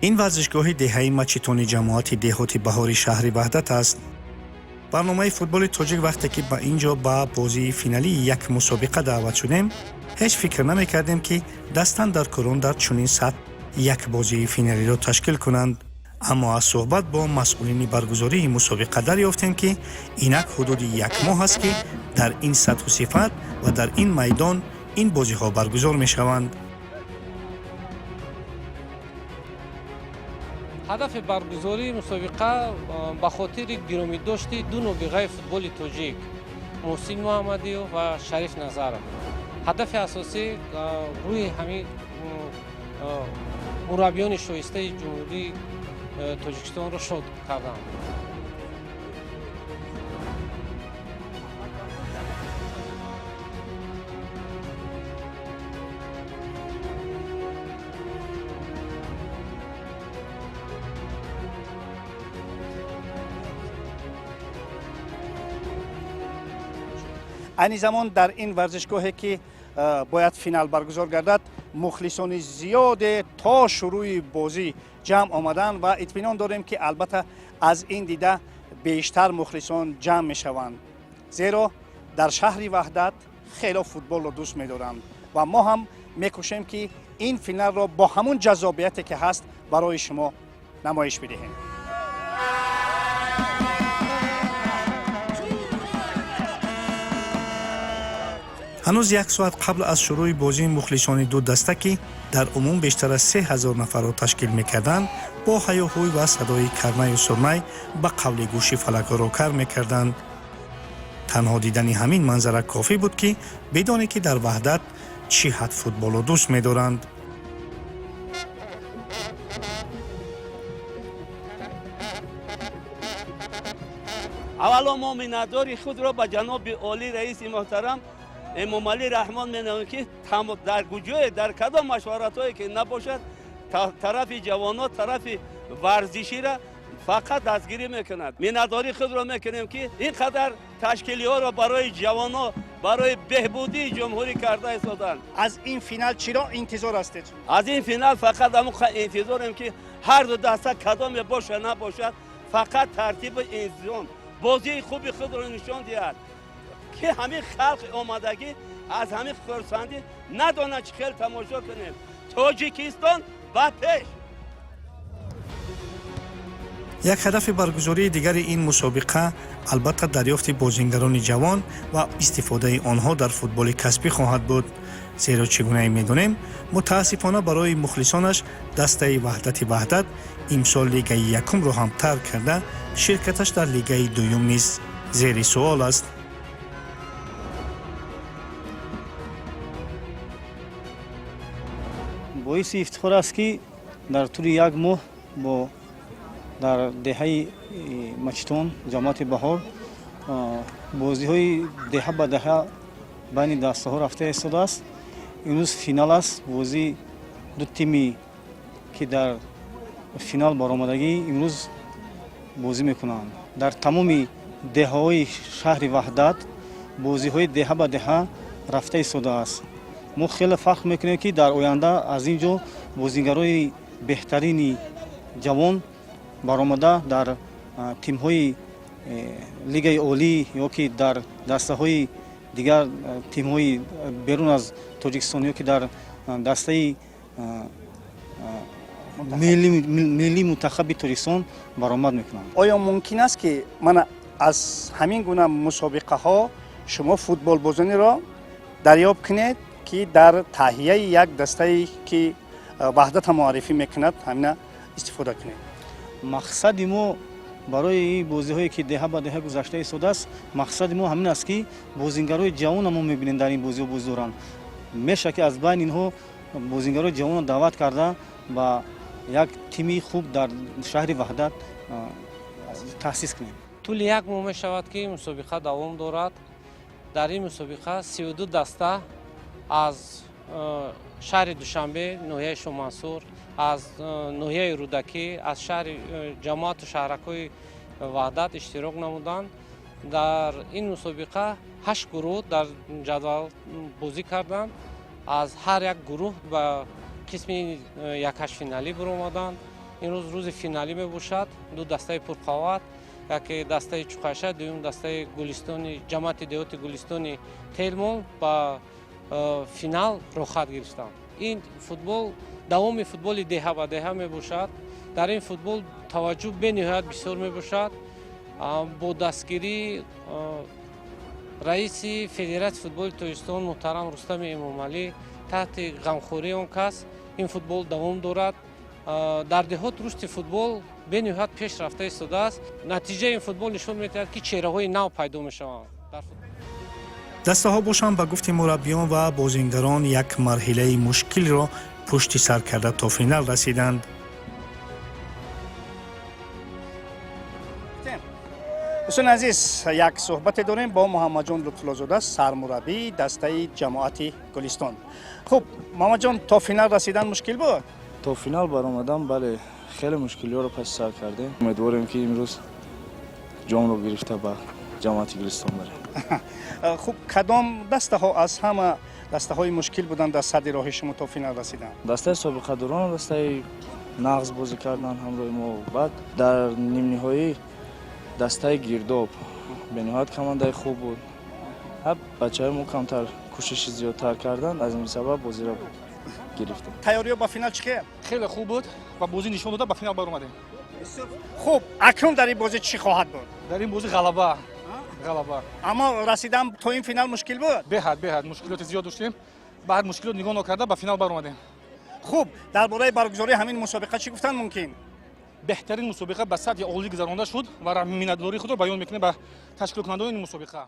Ин варзишгоҳи деҳаи Мачитони ҷамоати деҳоти Баҳори шаҳри Ваҳдат аст. Барномаи «Футболи тоҷик» вақте ки ба ин ҷо ба бозии финалии як мусобиқа даъват шудем, ҳеҷ фикр намекардем, ки дастандаркорон дар чунин сатҳ як бозии финалиро ташкил кунанд. Аммо аз суҳбат бо масъулини баргузории мусобиқа дарёфтем, ки инак ҳудуди як моҳ аст, ки дар ин сатҳу сифат ва дар ин майдон ин бозиҳо баргузор мешаванд. Ҳадафи баргузории мусобиқа ба хотири гиромидошти ду нобиғаи футболи тоҷик, Муҳсин Муҳаммадиев ва Шариф Назаров. Ҳадафи асосӣ рӯи ҳамин мураббиёни шоистаи Ҷумҳурии Тоҷикистонро шод кардан. Айни замон дар ин варзишгоҳе, ки бояд финал баргузор гардад, мухлисони зиёде то шурӯи бозӣ ҷамъ омаданд ва итминон дорем, ки албатта аз ин дида бештар мухлисон ҷамъ мешаванд, зеро дар шаҳри Ваҳдат хело футболро дӯст медоранд ва мо ҳам мекӯшем, ки ин финалро бо ҳамун ҷаззобияте, ки ҳаст, барои шумо намоиш бидиҳем. Ҳанӯз як соат қабл аз шурӯи бозии мухлисони ду даста, ки дар умум бештар аз 3000 нафарро ташкил мекарданд, бо ҳаёҳӯй ва садои карнаю сурнай ба қавли гӯши фалакҳоро кар мекарданд. Танҳо дидани ҳамин манзара кофӣ буд, ки бидонӣ, ки дар Ваҳдат чӣ ҳад футболро дӯст медоранд. Аввало мо миннатдори худро ба ҷаноби олӣ, раиси муҳтарам Эмомалӣ Раҳмон менамоем, ки дар куҷое, дар кадом машваратҳое ки набошад, тарафи ҷавонот, тарафи варзиширо фақат дастгирӣ мекунад. Миннатдории худро мекунем, ки ин қадар ташкилиҳоро барои ҷавонот, барои беҳбудии ҷумҳурӣ карда истоданд. Аз ин финал чиро интизор ҳастед? Аз ин финал фақат ҳамон интизорем, ки ҳар ду даста кадоме бошад набошад, фақат тартибу интизом, бозии хуби худро нишон диҳад, ки ҳамин халқи омадагӣ аз ҳамин хурсандӣ надонад чӣ хел тамошо кунем. Тоҷикистон ба пеш! Як ҳадафи баргузории дигари ин мусобиқа албатта дарёфти бозингарони ҷавон ва истифодаи онҳо дар футболи касбӣ хоҳад буд, зеро чӣ гунае медонем, мутаассифона барои мухлисонаш дастаи Ваҳдати Ваҳдат имсол лигаи якумро ҳам тарк карда, ширкаташ дар лигаи дуюм низ зери суол аст. Боиси ифтихор аст, ки дар тӯли як моҳ бо дар деҳаи Мачитон, ҷамоати Баҳор, бозиҳои деҳа ба деҳа байни дастаҳо рафта истодааст. Имрӯз финал аст. Бозии ду тими, ки дар финал баромадагӣ, имрӯз бозӣ мекунанд. Дар тамоми деҳаҳои шаҳри Ваҳдат бозиҳои деҳа ба деҳа рафта истодааст. Мо хеле фахр мекунем, ки дар оянда аз ин ҷо бозигарои беҳтарини ҷавон баромада, дар тимҳои лигаи олӣ ё ки дар дастаҳои дигар тимҳои берун аз Тоҷикистон ё ки дар дастаи миллии мунтахаби Тоҷикистон баромад мекунанд. Оё мумкин аст, ки мана аз ҳамин гуна мусобиқаҳо шумо футболбозониро дарёб кунед, ки дар таҳияи як дастае, ки Ваҳдата муаррифӣ мекунад, ҳамина истифода кунед? Мақсади мо барои ин бозиҳое, ки деҳа ба деҳа гузашта истодааст, мақсади мо ҳамин аст, ки бозингарои ҷавона мо мебинем, дар ин бозиҳо бозӣ доранд. Мешавад, ки аз байни инҳо бозингарои ҷавонро даъват карда, ба як тими хуб дар шаҳри Ваҳдат таъсис кунем. Тӯли як моҳ мешавад, ки мусобиқа давом дорад. Дар ин мусобиқа 32 даста аз шаҳри Душанбе, ноҳияи Шомансур, аз ноҳияи Рӯдакӣ, аз шаҳри ҷамоату шаҳракҳои Ваҳдат иштирок намуданд. Дар ин мусобиқа ҳашт гурӯҳ дар ҷадвал бозӣ карданд. Аз ҳар як гурӯҳ ба қисми якҳаштфиналӣ баромаданд. Имрӯз рӯзи финалӣ мебошад. Ду дастаи пурқувват, яке дастаи Чуқайша, дуюм дастаи Гулистони, ҷамоати деҳоти Гулистони Телмон ба финал роҳхат гирифтанд. Ин футбол давоми футболи деҳа ба деҳа мебошад. Дар ин футбол таваҷҷӯҳ бениҳоят бисёр мебошад. Бо дастгирии раиси Федератсияи футболи Тоҷикистон муҳтарам Рустами Эмомалӣ, таҳти ғамхории он кас ин футбол давом дорад. Дар деҳот рушди футбол бениҳоят пеш рафта истодааст. Натиҷаи ин футбол нишон медиҳад, ки чеҳраҳои нав пайдо мешаванд. Дастаҳо бошанд, ба гуфти мураббиён ва бозингарон, як марҳилаи мушкилро пушти сар карда то финал расиданд. Дӯстони азиз, як суҳбате дорем бо Муҳаммадҷон Лутфуллозода, сармураббии дастаи ҷамоати Гулистон. Хуб, Муҳаммадҷон, то финал расидан мушкил буд? То финал баромадан, бале, хеле мушкилиҳоро паси сар кардем. Умедворем, ки имрӯз ҷомро гирифта ба ҷамоати Гулистон барем. Хуб, кадом дастаҳо аз ҳама дастаҳои мушкил буданд дар садди роҳи шумо то финал расидан? Дастаи собиқадорон, дастаи нағз бозӣ кардан ҳамроҳи мо. Баъд дар нимниҳоӣ дастаи Гирдоб бениҳоят командаи хуб буд. Бачаҳои мо камтар кӯшиши зиёдтар карданд, аз ин сабаб бозиро гирифтем. Тайёриё ба финал чӣ хел? Хеле хуб буд ва бозӣ нишон дода, ба финал баромадем. Хуб, акнун дар ин бозӣ чӣ хоҳад буд? Дар ин бозӣ ғалаба, ғалаба. Аммо расидан то ин финал мушкил буд? Беҳад, беҳад мушкилоти зиёд доштем. Ба ҳар мушкилот нигоҳ нокарда, ба финал баромадем. Хуб, дар бораи баргузории ҳамин мусобиқа чӣ гуфтан мумкин? Беҳтарин мусобиқа ба сатҳи олӣ гузаронда шуд ва миннатдории худро баён мекунем ба ташкилкунандагони ин мусобиқа.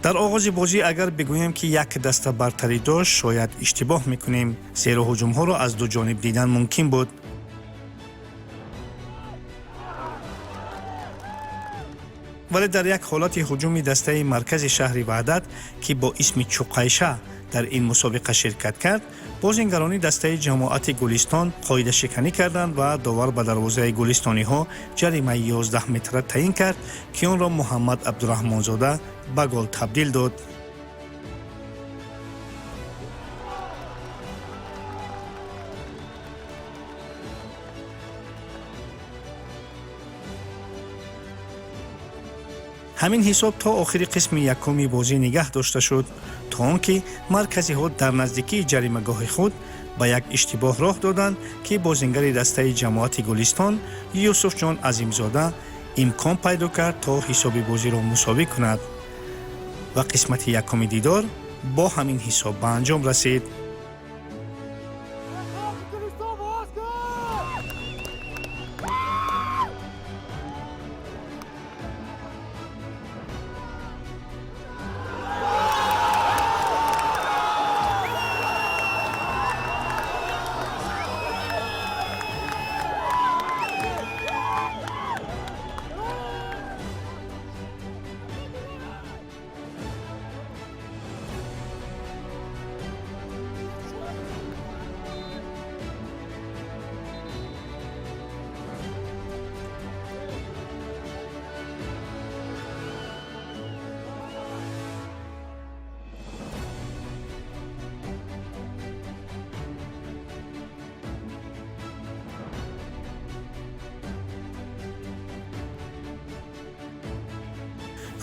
Дар оғози бозӣ агар бигӯем, ки як даста бартарӣ дошт, шояд иштибоҳ мекунем, зеро ҳуҷумҳоро аз ду ҷониб дидан мумкин буд. Вале дар як ҳолати ҳуҷуми дастаи маркази шаҳри Ваҳдат, ки бо исми Чуқайша дар ин мусобиқа ширкат кард, бозингарони дастаи ҷамоати Гулистон қоидашиканӣ карданд ва довар ба дарвозаи гулистониҳо ҷаримаи 11 метра таъин кард, ки онро Муҳаммад Абдураҳмонзода ба гол табдил дод. Ҳамин ҳисоб то охири қисми якуми бозӣ нигаҳ дошта шуд, то он ки марказиҳо дар наздикии ҷаримагоҳи худ ба як иштибоҳ роҳ доданд, ки бозингари дастаи ҷамоати Гулистон Юсуфҷон Азимзода имкон пайдо кард, то ҳисоби бозиро мусовӣ кунад ва қисмати якуми дидор бо ҳамин ҳисоб ба анҷом расид.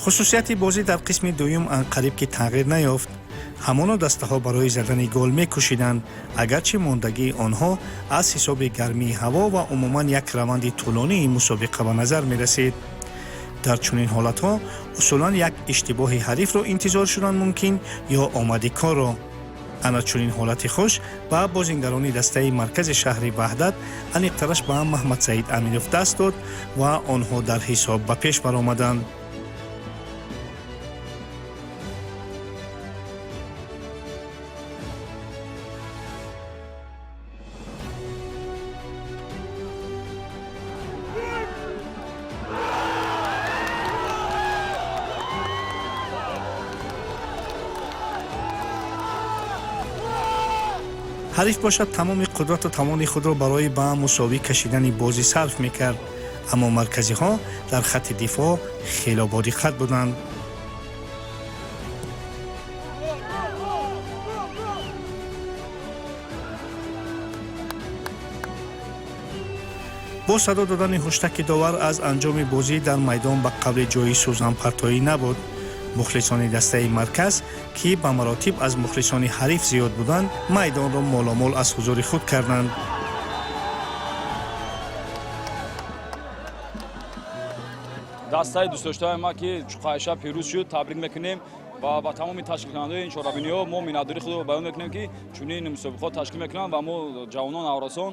Хусусияти бозӣ дар қисми дуюм анқариб ки тағйир наёфт. Ҳамоно дастаҳо барои задани гол мекӯшиданд, агарчи мондагии онҳо аз ҳисоби гармии ҳаво ва умуман як раванди тӯлонии мусобиқа ба назар мерасид. Дар чунин ҳолатҳо усулан як иштибоҳи ҳарифро интизор шудан мумкин ё омади корро. Ана чунин ҳолати хуш ба бозингарони дастаи маркази шаҳри Ваҳдат, аниқтараш ба Маҳмадсаид Аминов даст дод ва онҳо дар ҳисоб ба пеш баромаданд. Ҳариф бошад, тамоми қудрату тавони худро барои ба мусовӣ кашидани бозӣ сарф мекард, аммо марказиҳо дар хатти дифоъ хело бодиққат буданд. Бо садо додани ҳуштаки довар аз анҷоми бозӣ дар майдон ба қавли ҷои сӯзанпартоӣ набуд. Мухлисони дастаи марказ, ки ба маротиб аз мухлисони ҳариф зиёд буданд, майдонро моломол аз ҳузури худ карданд. Дастаи дӯстдоштаи ма, ки Чуқайша пирӯз шуд, табрик мекунем ва ба тамоми ташкилкунандаои ин чорабиниҳо мо миннатдории худро баён мекунем, ки чунин мусобиқаҳо ташкил мекунанд ва мо ҷавонон, наврасон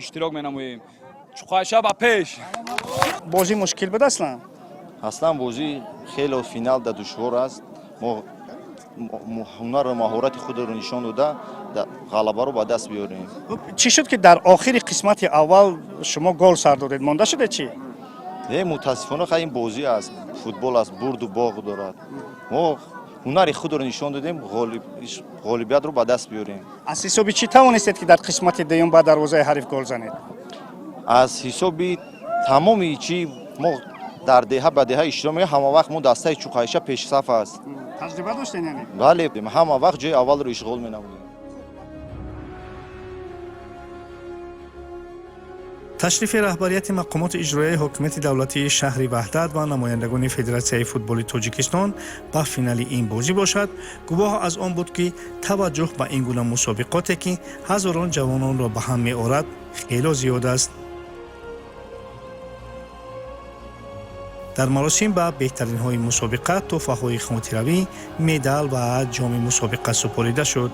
иштирок менамоем. Чуқайша ба пеш! Бозӣ мушкил буд аслан? Аслан бозӣ хеле финал да душвор аст. Мо ҳунару маҳорати худро нишон дода, ғалабаро ба даст биёрем. Чӣ шуд, ки дар охири қисмати аввал шумо гол сар додед? Монда шуде чӣ? Не, мутаассифона, ха, ин бозӣ аст, футбол аст, бурду боғ дорад. Мо ҳунари худро нишон додем, ғолибиятро ба даст биёрем. Аз ҳисоби чӣ тавонистед, ки дар қисмати дуюм ба дарвозаи ҳариф гол занед? Аз ҳисоби тамоми чӣ мо дар деҳа ба деҳа иштирок мекунем, ҳама вақт мо дастаи Чуқайша пешсаф аст. Таҷриба доштед яъне? Бале, ҳама вақт ҷои аввалро ишғол менамудем. Ташрифи раҳбарияти мақомоти иҷроияи ҳокимияти давлатии шаҳри Ваҳдат ва намояндагони Федератсияи футболи Тоҷикистон ба финали ин бозӣ бошад, гувоҳ аз он буд, ки таваҷҷӯҳ ба ин гуна мусобиқоте, ки ҳазорон ҷавононро ба ҳам меорад, хело зиёд аст. Дар маросим ба беҳтаринҳои мусобиқа тӯҳфаҳои хотиравӣ, медал ва ҷоми мусобиқа супорида шуд.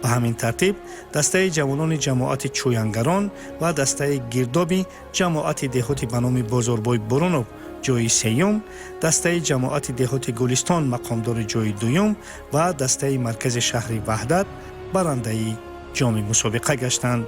Ба ҳамин тартиб дастаи ҷавонони ҷамоати Чӯянгарон ва дастаи Гирдоби ҷамоати деҳоти ба номи Бозорбой Бурунов ҷои сеюм, дастаи ҷамоати деҳоти Гулистон мақомдори ҷои дуюм ва дастаи маркази шаҳри Ваҳдат барандаи ҷоми мусобиқа гаштанд.